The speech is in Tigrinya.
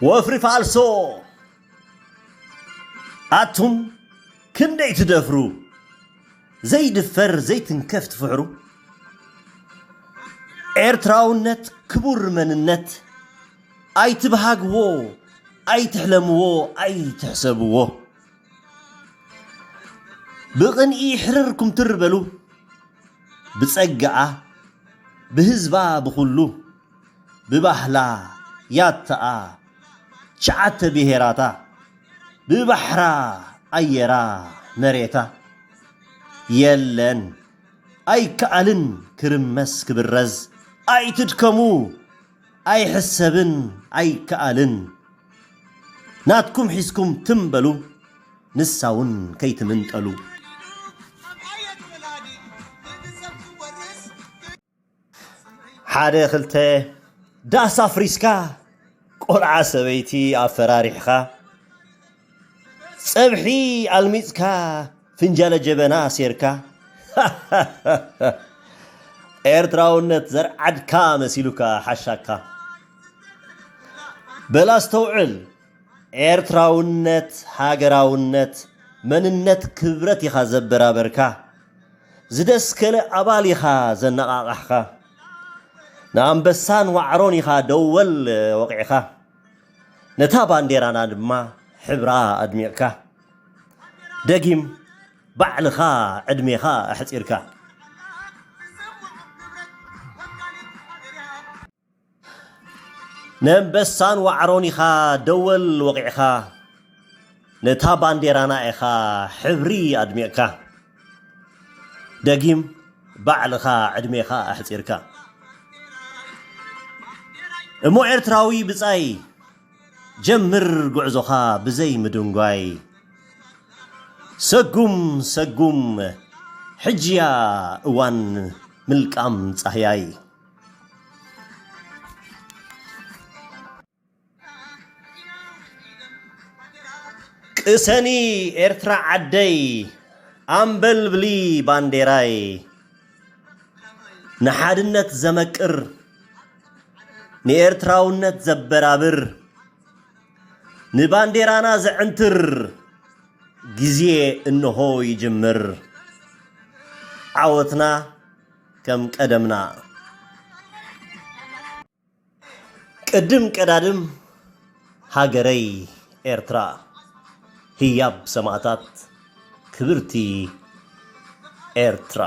ወፍሪ ፋልሶ ኣቱም ክንደይ ትደፍሩ ዘይድፈር ዘይትንከፍ ትፍሕሩ። ኤርትራውነት ክቡር መንነት ኣይትብሃግዎ፣ ኣይትሕለምዎ፣ ኣይትሕሰብዎ። ብቕንኢ ሕርር ኩምትር በሉ። ብጸጋኣ ብህዝባ ብኹሉ ብባህላ ያታኣ ትሽዓተ ብሄራታ ብባሕራ ኣየራ መሬታ የለን ኣይከኣልን ክርመስ ክብረዝ ኣይትድከሙ ኣይሕሰብን ኣይከኣልን ናትኩም ሒዝኩም ትም በሉ ንሳ እውን ከይትምንጠሉ። ሓደ ክልተ ዳስ ኣፍሪስካ ቆልዓ ሰበይቲ ኣፈራሪሕኻ ጸብሒ ኣልሚጽካ ፍንጃለ ጀበና ኣሴርካ ኤርትራውነት ዘርዓድካ መሲሉካ ሓሻካ በል ኣስተውዕል ኤርትራውነት ሃገራውነት መንነት ክብረት ኢኻ ዘበራበርካ ዝደስከለ ኣባል ኢኻ ዘነቓቓሕኻ ንኣንበሳን ዋዕሮን ኢኻ ደወል ወቒዕኻ ነታ ባንዴራና ድማ ሕብራ ኣድሚቕካ ደጊም ባዕልኻ ዕድሜኻ ኣሕጺርካ ነንበሳን ዋዕሮን ኢኻ ደወል ወቒዕኻ ነታ ባንዴራና ኢኻ ሕብሪ ኣድሚቕካ ደጊም ባዕልኻ ዕድሜኻ ኣሕጺርካ እሞ ኤርትራዊ ብጻይ ጀምር ጉዕዞኻ ብዘይ ምድንጓይ ሰጉም ሰጉም ሕጂያ እዋን ምልቃም ጻህያይ ቅሰኒ ኤርትራ ዓደይ ኣምበልብሊ ባንዴራይ ንሓድነት ዘመቅር ንኤርትራውነት ዘበራብር ንባንዴራና ዘዕንትር ግዜ እንሆ ይጅምር ዓወትና ከም ቀደምና ቅድም ቀዳድም ሃገረይ ኤርትራ ህያብ ሰማእታት ክብርቲ ኤርትራ